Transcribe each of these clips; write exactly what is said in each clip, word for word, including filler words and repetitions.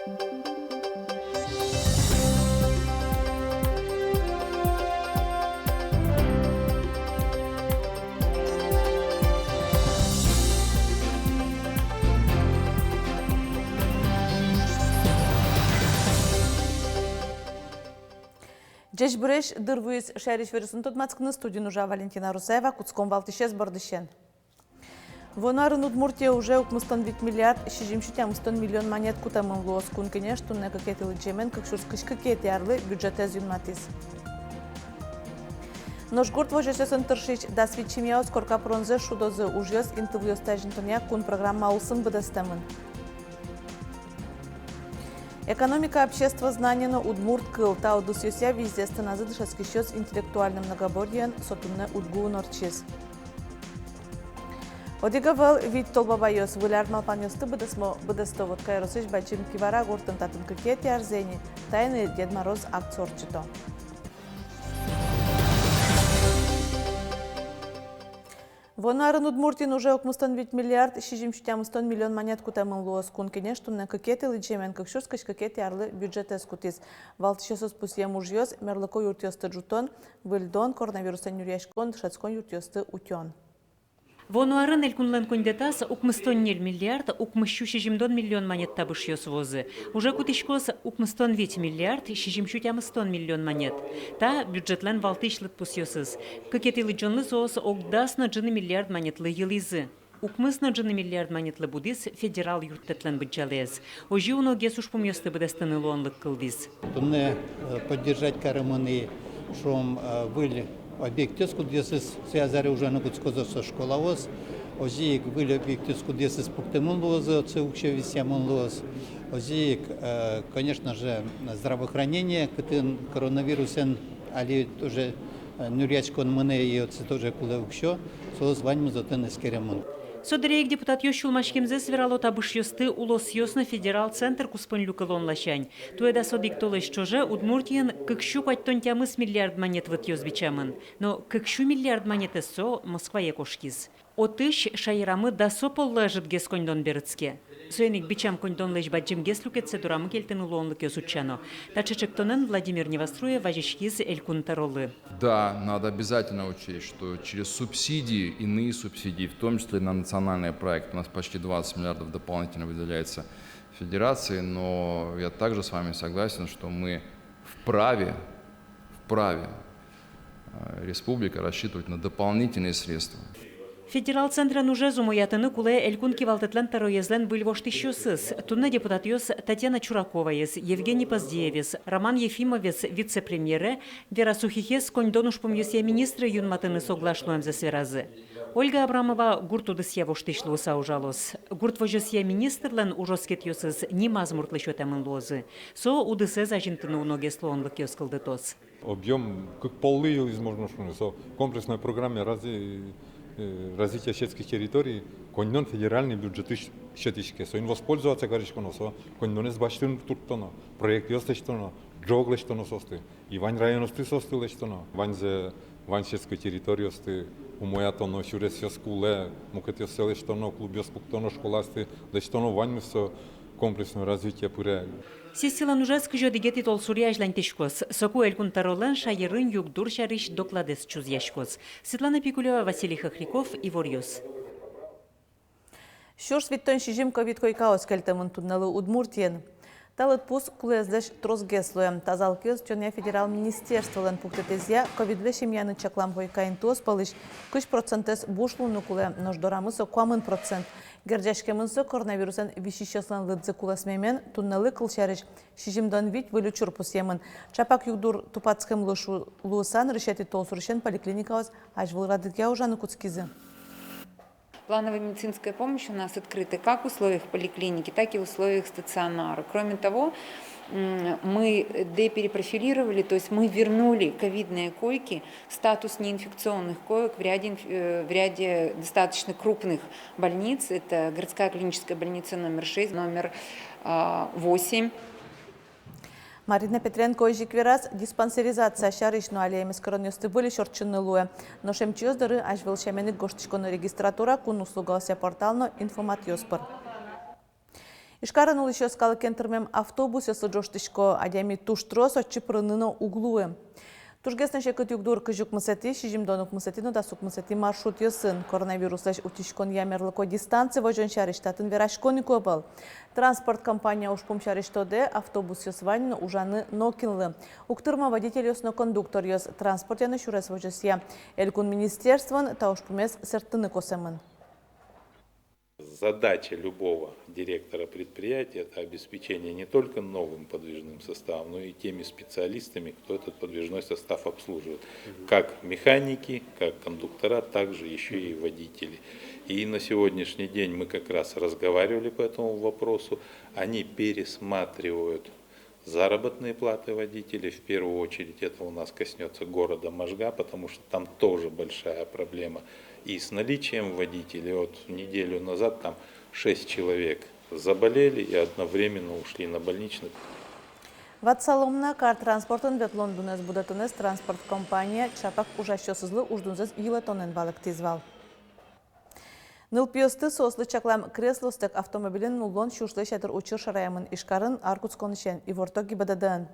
Ӟечбуресь! Дыр вуиз шаерысь иворъёсын тодматскыны. Студиын ужа Валентина Русаева. Кутском валтӥсез бордысен. Вуоно арын Удмуртие уже укмыстон вить миллиард сизьымсю тямыстон миллион манет кутэмын луоз. Кун Кенеш туннэ, кыкетӥ лыдӟемен кык сюрс кызь кыкетӥ арлы, бюджетэз юнматӥз. Нош гурт возёсъёсын тыршись дас вить семьяос корка пыронзэс шудозы. Ужъёс интывылъёсты азинтонъя кун программа улсын быдэстэмын. Экономика, обществознание но удмурт кыл — та удысъёсъя визьзэс тыназы дышетскисьёс интеллектуальной многоборьеын. Со туннэ УдГУын ортчиз. Одӥг ӧвӧл, вить Тол Бабайёс. Выль ар малпанъёсты быдэсмо-, быдэсто Вотка ёросысь Бадӟым Кивара гуртын. Татын кыкетӥ арзэ ини. Таин Дед Мороз акци ортчыто. Вуоно арын Удмуртиын уже укмыстон вить миллиард сизьымсю тямыстон миллион манет кутэмын луоз. Кун Кенеш туннэ, кыкетӥ лыдӟемен кык сюрс кызь кыкетӥ арлы, бюджетэз кутӥз. Валтӥсьёсыз пусъем ужъёс: мерлыко юртъёсты ӝутон, выльдон, коронавирусэн нюръяськон, дышетскон юртъёсты утён. Вуоно арын элькунлэн коньдэтаз укмыстон ньыль миллиард укмыссю сизьымдон миллион манет табышъёс вуозы. Уже кутӥськоз укмыстон вить миллиард сизьымсю тямыстон миллион манет. Та бюджетлэн валтӥсь лыдпусъёсыз. Кыкетӥ лыдӟонлы соос ог дас но ӝыны миллиард манетлы йылӥзы. Укмыс но ӝыны миллиард манетлы будӥз федерал юрттэтлэн быдӟалаез. Озьы уногес ужпумъёсты быдэстыны луонлык кылдӥз. Туннэ, э, поддержать каремын ини, шуом, э, выль объектъёс, кудъёсыз сое азьло ужаны кутскозы, со школаос. Озьы ик выль объектъёс, кудъёсыз пуктэмын луозы, отчы уксё висъямын луоз. Озьы ик, э, конечно же, здравоохранение, кытын коронавирусэн али тоже, э, нюръяськон мынэ, и отчы тоже кулэ уксё, соос ваньмыз отын эскеремын. Со дыре ик депутатъёс сюлмаськемзэс верало табышъёсты улосъёс но федерал центр куспын люкылон ласянь. Туэ дас одӥг толэзь ӵоже Удмуртиын кыксю куатьтон тямыс миллиард манет вытъёс бичамын. Но кыксю миллиард манетэз со Москвае кошкиз. Отысь шаерамы дасо поллы ӧжытгес коньдон берытске. Соин ик бичам коньдонлэсь бадӟымгес люкетсэ дорамы кельтыны луонлыкъёс утчано. Таӵе ӵектонэн Владимир Невоструев вазиськиз Элькун тӧролы. Да, надо обязательно учесть, что через субсидии, иные субсидии, в том числе на национальные проекты, у нас почти двадцать миллиардов дополнительно выделяется федерации, но я также с вами согласен, что мы вправе, вправе, э, республика рассчитывать на дополнительные средства. Федерал центрен ужез умоятыны кулэ Элькун кивалтэтлэн тӧроезлэн выль воштӥсьёсыз. Туннэ депутатъёс Татьяна Чураковаез, Евгений Поздеевез, Роман Ефимовез вице-премьере, Вера Сухихез коньдон ужпумъёсъя министре юнматыны соглаш луэмзэс веразы. Ольга Абрамова гурт удысъя воштӥсь луыса ужалоз. Гурт возёсъя министрлэн ужоскетъёсыз нимаз муртлы сётэмын луозы. Со удысэз азинтыны уногес луонлыкъёс кылдытоз. Объём кык поллы йылӥз, можно шуыны. Со комплексной программае разви-, э, развития сельских территорий коньдон федеральный бюджетысь сётӥське. Соин воспользоваться кариськоно, со коньдонэз басьтыны турттоно, проектъёс лэсьтоно, ӝог лэсьтоно соосты. И вань районъёсты соосты лэсьтоно. Ваньзэ, вань сельской территориосты умоятоно, сюресъёс кулэ, мукетъёссэ лэсьтоно, клубъёс пуктоно, школаосты лэсьтоно, ваньмыз со комплексное развитие пыре. Сессилэн ужез кызь одӥгетӥ толсуре азьланьтӥськоз. Соку Элькун тӧролэн шаерын югдур сярысь докладэз чузъяськоз. Светлана Пикулева, Василий Хохряков, «Иворъёс». Сюрс витьтон сизьым ковид койкаос кельтэмын туннэлы Удмуртиын. Та лыдпус кулэезлэсь тросгес луэ. Тазалыкез утёнъя федерал министерстволэн пуктэтэзъя, ковидлэсь эмъяны чаклам койка интыос пӧлысь кызь процентэз буш луыны кулэ, нош дорамы со куамын процент. Герӟаськемын со коронавирусэн висисьёслэн лыдзы кулэсмемен. Туннэлы, кылсярысь, сизьымдон вить выль учыр пусъемын. Чапак югдур тупатскем луыш-, луыса, нырысетӥ толсурысен поликлиникаос азьвыл радъя ужаны кутскизы. Плановая медицинская помощь у нас открыта как в условиях поликлиники, так и в условиях стационара. Кроме того, м, мы деперепрофилировали, то есть мы вернули ковидные койки в статус неинфекционных коек в ряде инф-, э, в ряде достаточно крупных больниц. Это городская клиническая больница номер шесть, номер, а, восемь. Марина Петренко озьы ик вераз диспансеризация сярысь. Но али эмэскеронъёсты выльысь ортчыны луэ. Нош эмчиос доры азьвыл сямен ик гожтӥськоно регистратура, кун услугаосъя портал но информатъёс пыр. Ижкарын улӥсьёс калыкен тырмем автобусъёслы ӝожтӥсько, адями туж трос, отчы пырыны но уг луы. Тужгес но секыт югдур кызь укмысэтӥ, сизьымдон укмысэтӥ но дас укмысэтӥ маршрутъёсын. Коронавируслэсь утиськонъя мерлыко дистанци возён сярысь татын вераськон ик ӧвӧл. Транспорт компания ужпум сярысь тодэ: автобусъёс вань но, ужаны нокинлы уг тырмо водительёс но кондукторъёс. Транспортъя но сюрес возёсъя элькун министерствоын та ужпумез сэрттыны косэмын. Задача любого директора предприятия — это обеспечение не только новым подвижным составом, но и теми специалистами, кто этот подвижной состав обслуживает. Как механики, как кондуктора, также ещё и водители. И на сегодняшний день мы как раз разговаривали по этому вопросу. Они пересматривают заработные платы водителей. В первую очередь это у нас коснётся города Можга, потому что там тоже большая проблема и с наличием водителей. Вот неделю назад там шесть человек заболели и одновременно ушли на больничный. Ватсалом на, кар транспортын ветлон дунэз будэтонэз транспорт компания чапак ужасьёсызлы уждунзэс йылэтонэн валэктӥз вал. Нылпиосты, соослы чаклам креслоостэк автомобильын нуллон сюрслэсь ятыр учыр шараямын Ижкарын, ар кутсконысен, иворто ГИБДД-ын.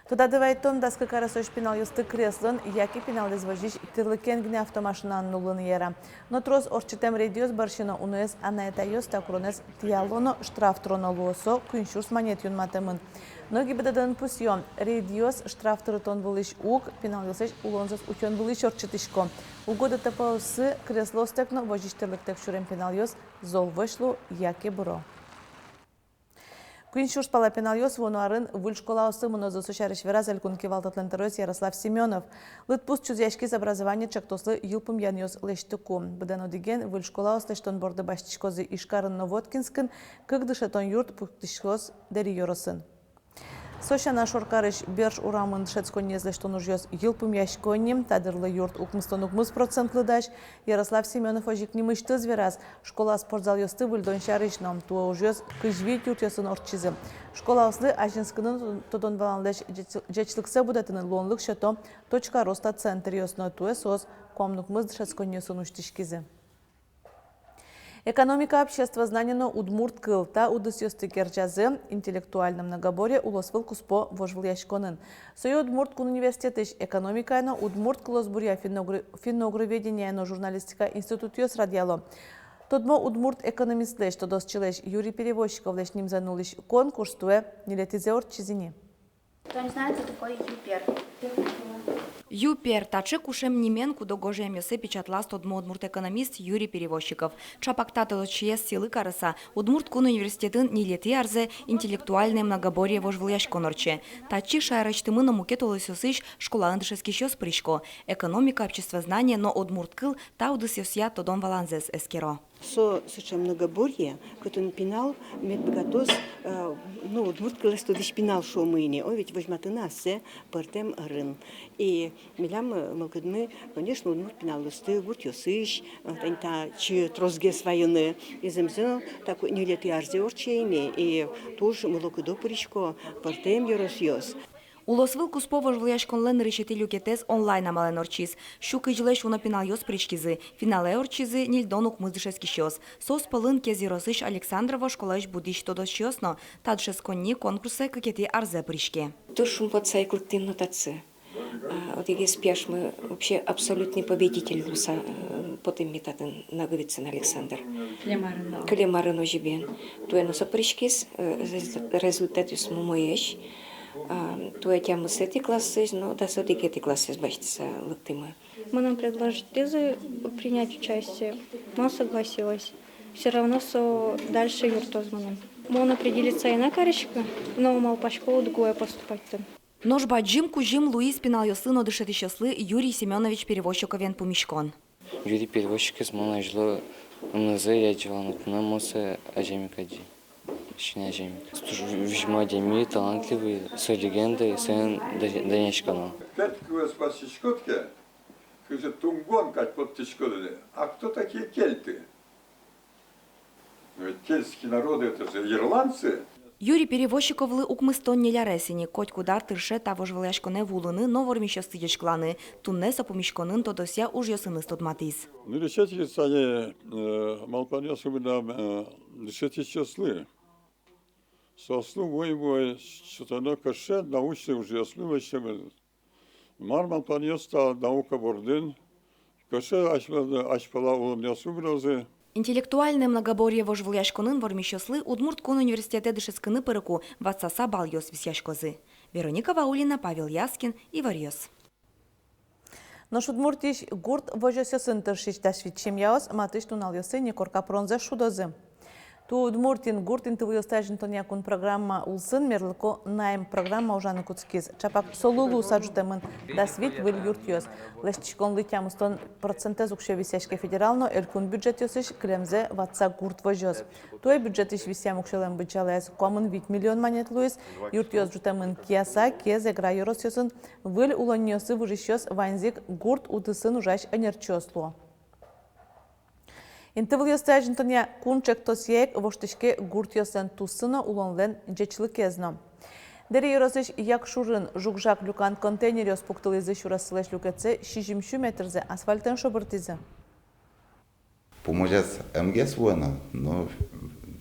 Тодады вайытом: дас кык аресозь пиналъёсты креслоен яке пиналэз возись тирлыкен гинэ автомашинаын нуллыны яра. Но трос ортчытэм рейдъёс бӧрсьы но уноез анай-атайёс та куронэз тӥяло но штраф тыроно луо. Со куинь сюрс манет юнматэмын. Но ГИБДД-ын пусъё: рейдъёс штраф тырытон вылысь уг, пиналъёслэсь улонзэс утён вылысь ортчытӥсько. Уго ДТП-осы креслоостэк но возись тирлыктэк сюрем пиналъёс зол вӧсь луо яке быро. Куинь сюрс пала пиналъёс вуоно арын выль школаосы мынозы. Со сярысь вераз элькун кивалтэтлэн тӧроез Ярослав Семёнов. Лыдпус чузъяськиз образование чактослы йылпумъянъёс лэсьтыку. Быдэн одӥген выль школаос лэсьтон борды басьтӥськозы Ижкарын но Воткинскын. Кык дышетон юрт пуктӥськоз Дэри ёросын. Со сяна, шоркарысь Берш урамын дышетсконниез лэсьтон ужъёс йылпумъясько ни. Та дырлы юрт укмыстон укмыс процентлы дась. Ярослав Семёнов озьы ик нимысьтыз вераз школа спортзалъёсты выльдон сярысь но. Туэ ужъёс кызь вить юртъёсын ортчизы. Школаослы азинскыны тодон-валанлэсь ӟеч-, ӟечлыксэ будэтыны луонлык сёто «Точка роста» центръёс но. Туэ соос куамын укмыс дышетсконниосын усьтӥськизы. Экономика, обществознание но удмурт кыл — та удысъёсты герӟазы «Интеллектуальное многоборье» улосвыл куспо вожвылъяськонын. Сое Удмурт кун университетысь экономикая но удмурт кылосбуръя, финно-угр-, финно-угроведениея но журналистика институтъёс радъяло. Тодмо удмурт экономистлэсь, тодосчилэсь Юрий Перевозчиковлэсь нимзэ нуллӥсь конкурс туэ ньылетӥзэ ортчиз ини. Кто не знает, кто такой Юпер? Юпер — таӵе кушем нимен куд-ог гожъямъёссэ печатлаз тодмо удмурт экономист Юрий Перевозчиков. Чапак та тодосчиез сӥлы карыса, Удмурт кун университетын ньылетӥ арзэ «Интеллектуальное многоборье» вожвылъяськон ортче. Татчы шаерысьтымы но мукет улосъёсысь школаын дышетскисьёс пырисько. Экономика, обществознание но удмурт кыл — та удысъёсъя тодон-валанзэс эскеро. Со сыӵе многоборье, кытын пинал мед быгатоз, э, ну, удмурт кылэз тодӥсь пинал, шуомы ини, о, ведь возьматыны ассэ пӧртэм ӧрын. И милям, э, мылкыдмы, конечно, удмурт пиналъёсты гуртъёсысь, э, тани татчы тросгес вайыны. И зэмзэ но, таӵе ньылетӥ арзэ ортче ини, и туж мылокыдо пырисько пӧртэм ёросъёс. Улосвыл куспо вожвылъяськонлэн нырысетӥ люкетэз онлайн амалэн ортчиз. Сю кызьлэсь уно пиналъёс пыриськизы. Финалэ ортчизы ньыльдон укмыс дышетскисьёс. Соос пӧлын Кез ёросысь Александрово школаысь будӥсь тодосчиос но. Та дышетсконни конкурсэ кыкетӥ арзэ пыриське. Туж шумпотыса ик лыктӥм но татчы. А, одӥгез пияшмы вообще абсолютный победитель луыса, э, потэмын татын Наговицын Александр. Кылем арын. Кылем арын озьы бен. Туэ но со пыриськиз, э, результ-, результатъёсмы умоесь. А, туэ тямысэтӥ классэз но дас одӥгетӥ классэз басьтыса лыктӥмы. Мыным предложить каризы принять участие. Мон согласилась. Всё равно со дальше юрттоз мыным. Мон определиться ӧй на кариськы, но малпасько УдГУ-е поступать карыны. Нош бадӟым кузьым луиз пиналъёслы но дышетӥсьёслы Юрий Семёнович Перевозчиковен пумиськон. Юрий Перевозчиковез мон азьло ымнызэ адӟи вал но, туннэ мон сое адӟеме кадь. Сыӵе адями. Со туж визьмо адями, талантливый, со легенда, и соин данъяськоно. Кельт кылэз басьтӥськод ке, кызьы тунгон кадь поттӥськод ини. А кто такие кельты? Но ведь кельтские народы — это же ирландцы. Юрий Перевозчиковлы укмыстон ньыль арес ини. Котькуд ар тырше та вожвылъяськонэ вуылыны но вормисьёсты ӟечкыланы. Туннэ со пумиськонын тодосъя ужъёсыныз тодматӥз. Нырысетӥез тани, э, малпанъёс мынам, э, дышетӥсьёслы. Соослы вуэ-вуэ сётоно кыӵе научной ужъёслы лэсьтэмын. Мар малпанъёс та наука бордын, кыӵе азьпала, азьпала улонъёс уг берозы. Интеллектуальное многоборье вожвылъяськонын вормисьёслы Удмурт кун университетэ дышетскыны пырыку ватсаса балъёс висъяськозы. Вероника Ваулина, Павел Яскин, Иворъёс. Нош Удмуртиысь гурт возёсъёсын тыршись дас вить семьяос матысь нуналъёсы ни корка пыронзэс шудозы. Туэ Удмуртиын гурт интывылъёсты азинтонъя кун программа улсын мерлыко найм программа ужаны кутскиз. Чапак солы луыса ӝутэмын дас вить выль юртъёс. Лэсьтӥськонлы тямыстон процентэз уксё висъяське федерал но элькун бюджетъёсысь, кылемзэ ватса гурт возёс. Туэ бюджетысь висъям уксёлэн быдӟалаез куамын вить миллион манет луиз. Юртъёс ӝутэмын Кияса, Кез, Эгра ёросъёсын. Выль улонниосы выжисьёс ваньзы ик гурт удысын ужась ӧнерчиос луо. Интывылъёсты азинтонъя кун ӵектосъя ик воштӥське гуртъёслэн туссы но улонлэн ӟечлыкез но. Дэри ёросысь Якшурын жуг-жаг люкан контейнеръёс пуктылӥзы, сюрессылэсь люкетсэ сизьым сю метрзэ асфальтэн шобыртӥзы. Пумозяз эмгес вуэ но, но,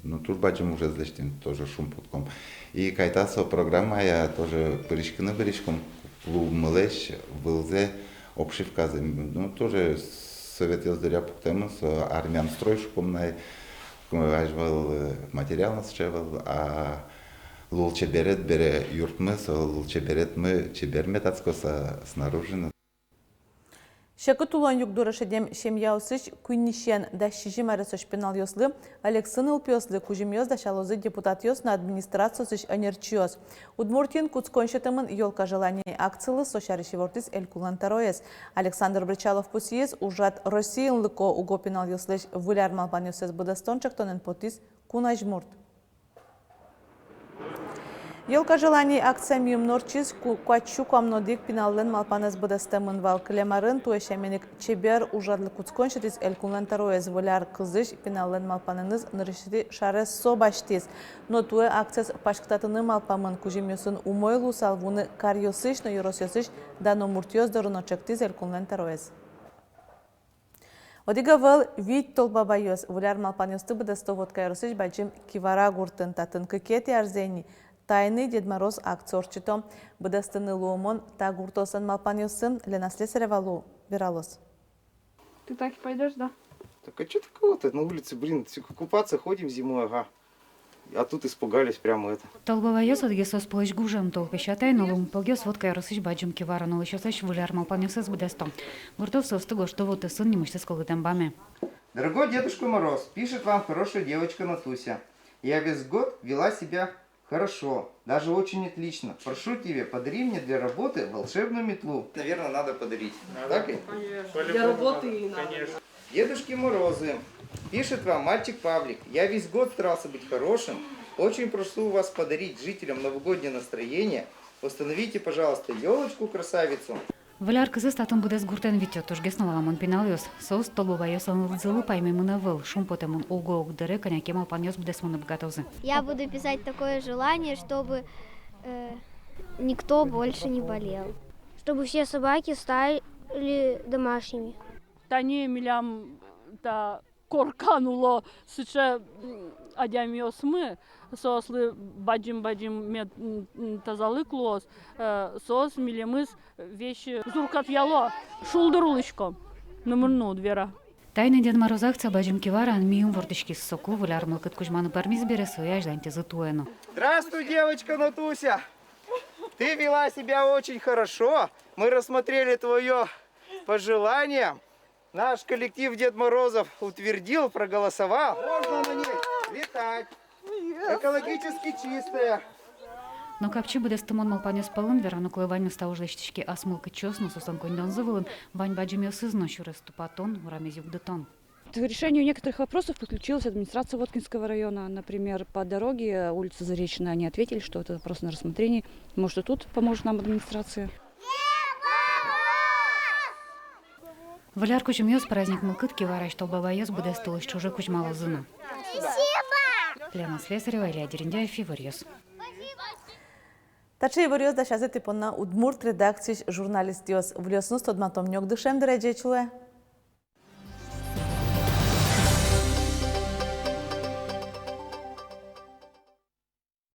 но туж бадӟым ужез лэсьтӥм, тоже шумпотӥськом. И кайта со программая тоже пыриськыны выриськом, клубмылэсь вылзэ, обшивказэ, ну, тоже советъёс дыръя пуктэмын, со Армянстрой шуком на, азьвыл, э, материал но сыӵе ӧвӧл, а лулчеберет бере юртмы, со лулчеберетмы чебер мед адскоз снаружи но. Секыт улон югдуре шедем семьяосысь куиньысен дас сизьым аресозь пиналъёслы, ӧлексы нылпиослы кузьымъёс дасялозы депутатъёс но администрациосысь ӧнерчиос. Удмуртиын кутскон сётэмын «Ёлка желаний» акцилы, со сярысь ивортӥз элькунлэн тӧроез. Александр Бречалов пусйиз, ужрад Россиын лыко уго пиналъёслэсь выль ар малпанъёссэс быдэстон ӵектонэн потӥз кун азьмурт. «Ёлка желаний» акция миым но ортчиз. Ку-, куать сю куамын одӥг пиналлэн малпанэз быдэстэмын вал кылем арын. Туэ сямен ик чебер ужрадлы кутскон сётӥз элькунлэн тӧроез. Выль ар кызысь пиналлэн малпанэныз нырысетӥ шарез со басьтӥз. Но туэ акциез паськытатыны малпамын. Кузьымъёсын умой луысал вуыны каръёсысь но ёросъёсысь дано муртъёс доры но, ӵектӥз элькунлэн тӧроез. Одӥг ӧвӧл, вить Тол Бабайёс выль ар малпанъёсты быдэсто Вотка ёросысь Бадӟым Кивара гуртын. Татын кыкетӥ арзэ ини «Тайный Дед Мороз» акция ортчыто. Быдэстыны луэмын та гуртоослэн малпанъёссы. Лена Слесарева луэ вералоз. Ты так и пойдёшь, да? Так а чё такого-то? На улице, блин, всё, купаться ходим зимой, ага. А тут испугались прямо это. Тол Бабайёс одӥгез соос пӧлысь гужем. Тол Песятай но лумпогъёс Вотка ёросысь Бадӟым Кивара улӥсьёслэсь выль ар малпанъёссэс быдэсто. Гуртоос соосты гожто вотэсын нимысьтыз кылдытэм баме. Дорогой Дедушка Мороз, пишет вам хорошая девочка Натуся. Я весь год вела себя хорошо, даже очень отлично. Прошу тебя, подари мне для работы волшебную метлу. Наверное, надо подарить. Надо. Так ведь? Конечно. Для работы и надо. Конечно. Дедушки Морозы, пишет вам мальчик Павлик. Я весь год старался быть хорошим. Очень прошу вас подарить жителям новогоднее настроение. Установите, пожалуйста, ёлочку, красавицу. Выль ар кызэз татын быдэс гуртэн витё. Тужгес но валамон пиналъёс. Соос Тол Бабайёслэн лыдзылы паймемын ӧвӧл. Шумпотэм уго-ог дыре кӧня ке малпанъёс быдэсмыны быгатозы. Я буду писать такое желание, чтобы, э, никто больше не болел. Чтобы все собаки стали домашними. Тани милям та коркан уло сыӵе, м, адямиосмы, соослы бадӟым-бадӟым мед, м, м, тазалык луоз, э, соос милемыз весь, э, зуркатъяло, шулдыр улӥськом. Номыр но уд вера. «Тайный Дед Мороз» акция Бадӟым Кивараын миым вордӥськиз. Соку выль ар мылкыд кузьманы пӧрмиз бере, сое азьланьтӥзы туэ но. Здравствуй, девочка Натуся! Ты вела себя очень хорошо. Мы рассмотрели твоё пожелание. Наш коллектив Дед Морозов утвердил, проголосовал. Можно на ней летать. Экологически чистая. Но капчи быдэстымон малпанъёс пӧлын вераны кулэ, ваньмыз та уж лэсьтӥське ас мылкыдчиос но соослэн коньдонзы вылын. Вань бадӟымъёсыз но: сюрес тупатон, урамез югдытон. К решению некоторых вопросов подключилась администрация Воткинского района. Например, по дороге, улица Заречная, они ответили, что это вопрос на рассмотрении. Может, и тут поможет нам администрация. Выль ар кузьымъёс, праздник мылкыд Кивараысь Тол Бабайёс быдэстылэсь ӵоже кузьмалозы на. Лена Слесарева, Илья Дерендяев, Иворъёс. Таӵе иворъёс дасязы тӥ понна удмурт редакциысь журналистъёс. Выльёсыныз тодматом ни ик дышем дыре. Ӟеч луэ.